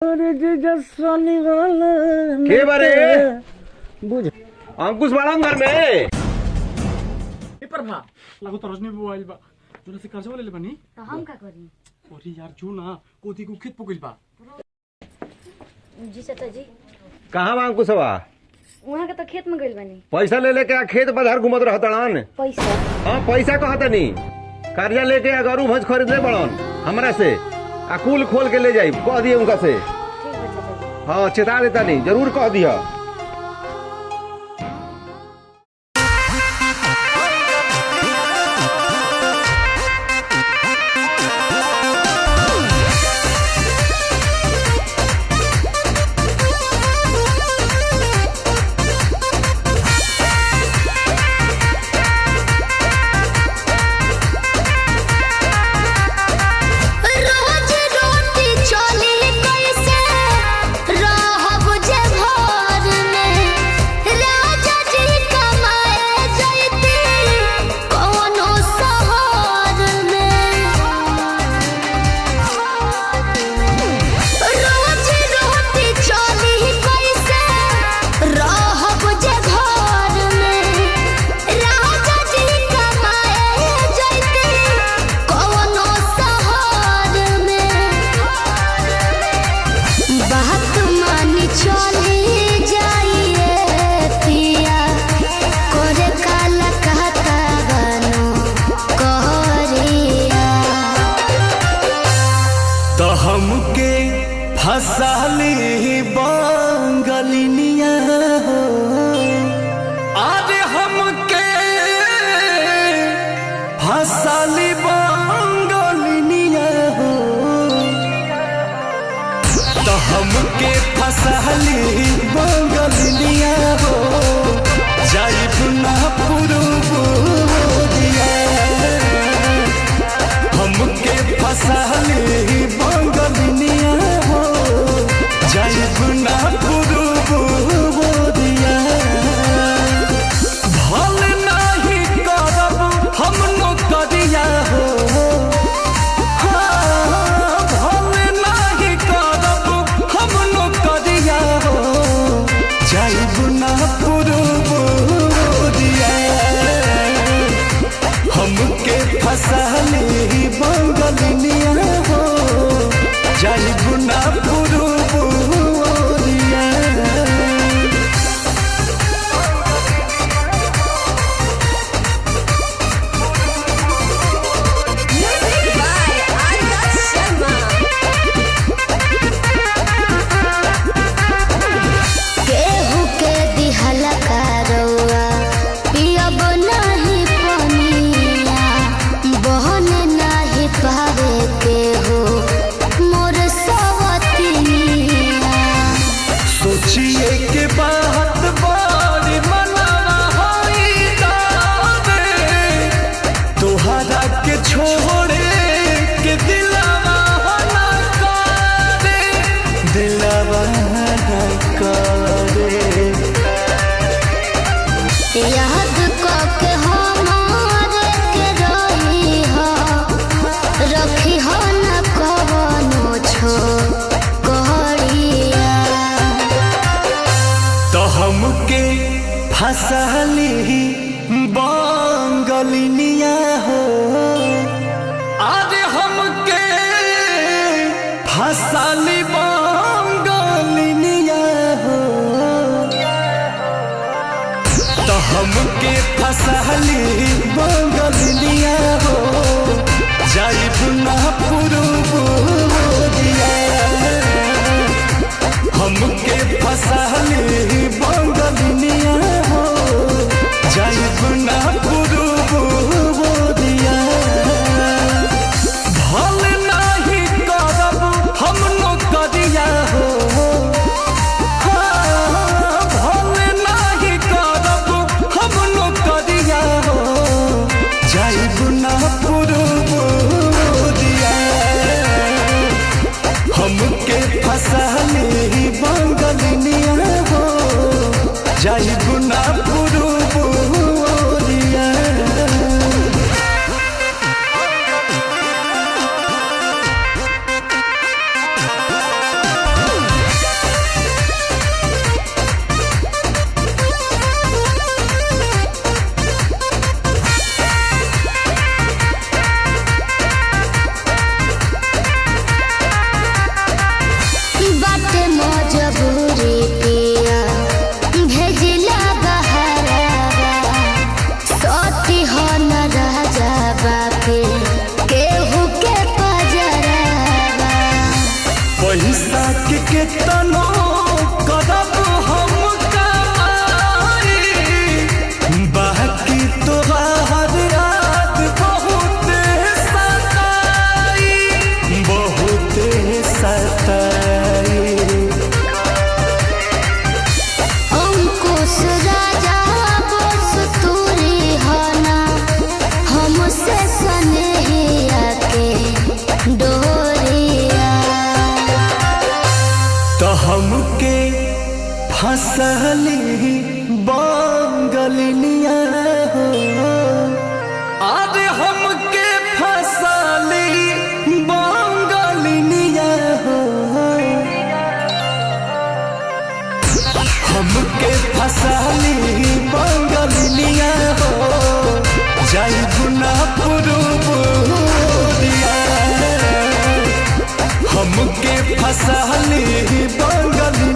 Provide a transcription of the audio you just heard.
अरे जीजा साली वाला के बारे? बुझ अंकुश बाड़न घर में। ए प्रभा, लागो त रजनी बुआ आइल बा। जोना से कर्जा ले बानी। तो हम का करी? अरे यार जो ना कोती को खेत पकइल बा। जी चाचा जी। कहाँ बा अंकुश बा? वहाँ के तो खेत में गइल बानी। पैसा ले लेके आ खेत बाजार घूमत रहतड़न। पैसा? हाँ पैसा कहतनी, कर्जा लेके आ गरू भैंस खरीद ले बड़न हमरा से आ कुल खोल के ले जाई, कह दिए उनका से। ठीक बा चाचा जी। हाँ चेता देता नहीं, जरूर कह दिया। रोज रोटी चली कैसे रहब जे घर में, राजा जी कमाए जैती कोनो शहर में। रोज रोटी चली कैसे रहब जे घर में, राजा जी कमाए जैती कोनो शहर में। बात मानी चली जाइए पिया, करे काला कहता बनो कहरिया। तो हमके फसाली बांगलिनिया हो, अरे हमके फसाली बांगलिनिया हो, तो हमके फसाली बांगलिनिया हो, जाइब ना पुरुबोरिया। हमके फसाली बंगलिनिया हो, जाइब ना पुरुबोरिया। भल नाही करब हम नौकरिया हो, हाँ, भल नाही करब हम नौकरिया हो, जाइब ना पुरुबोरिया। हमके फसाली बंगलिनिया हो, जाइब ना पुरुबोरिया। केहू के दिहला करौआ पियब नाही पनिया, बहन नाही पावे केहू मोर सवतिनिया। सोचिए के बात बारी मनावा होई दावे, तोहरा के छोड़े के दिलावा ना करे, दिलावा ना करे। याद कके हमार के रही हो, रखी हो न कवनो छो कहरिया। तो हमके फसाली बांगलिनिया हो, अरे हमके फसाली बांगलिनिया हो, तो हमके फसाली बांगलिनिया हो, जाइब ना पुरुबोरिया। हमके फसाली बंगलिनिया हो, जाइब ना पुरुबोरिया। भल नाही करब हम नौकरिया हो, हाँ, भल नाही करब हम नौकरिया हो, जाइब ना पुरुबोरिया। हमके फसाली बंगलिनिया हो, जाइब ना पुरुबोरिया। मजबूरी पिया भेजिला बहरावा सती हो न राजा बापे केहू के पजरावा। पैसा के केतनो करब हम कमाई, बाकी तोहार याद बहुत सताई, बहुत सताई। अंकुश राजा बोस तूरी होना हमसे स्नेहिया के डोरिया। तो हमके फसली बंगलिनिया हो, अरे हमके फसली बंगलिनिया हो, हमके फसली बंगलिनिया हो, जाई गुना पुरुबुरिया, हमके फसली बंगलिनिया।